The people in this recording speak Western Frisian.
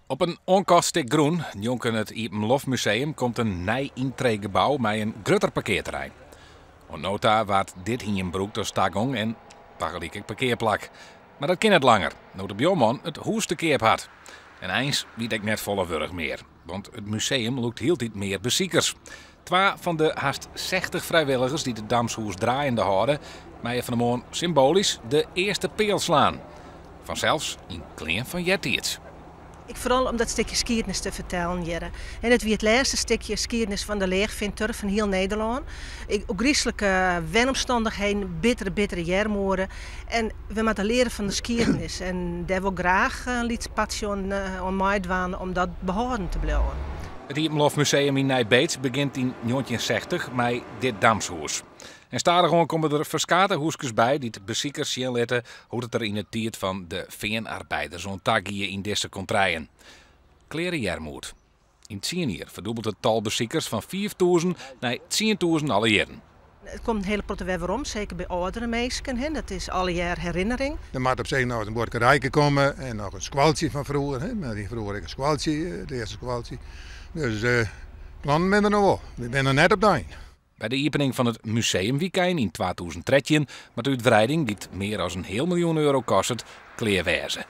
Op in oankocht stik grûn njonken it Iepenloftmuseum komt in nij yntreegebou mei in grutter parkearterrein. Oant no ta waard dit hiem brûkt as tagong en tagelyk ek parkearplak. Mar dat kin net langer, no't de buorman it hûs te keap hat. En eins wie it ek net folle wurdich mear, want it museum lûkt hieltyd mear besikers. Twa fan de hast 60 frijwilligers dy't it Damshûs draaiende hâlde, meie fan 'e moarn symboalysk de earste peal slaan. Fansels yn klean fan eartiids. Ek foaral om dat stikje skiednis te fertellen hjirre. En it wie it lêste stikje skiednis fan de leechfeanturf fan hiel Nederlân. Ôfgryslike wenomstannichheden, bittere, bittere earmoede. En we moatte leare fan de skiednis. En dêr wol ik graach in lyts partsje oan meidwaan om dat behâlden te bliuwen. It Iepenloftmuseum yn Nij Beets begjint yn 1960 mei dit damshûs. En stadichoan komme der ferskate hûskes by dy't besikers sjen litte hoe't it der yn 'e tiid fan de feanarbeiders oan ta gie yn dizze kontreien. Kleare earmoed. Yn tsien jier ferdûbelt it tal besikers fan 5000 nei 10,000 alle jierren. It komt in hiele protte wer werom, seker by âldere minsken. Hè. Dat is allegear herinnering. Der moat op sich noch in buorkerijke komme en noch in skoaltsje fan froeger. Hè. Mar wie froeger ek in skoaltsje, it earste skoaltsje. Dus plannen binne der noch wol. Wy binne noch net op de ein. By de iepening fan it museumwykein yn 2013 moat de útwreiding, dy't mear as in heal miljoen euro kostet, klear wêze.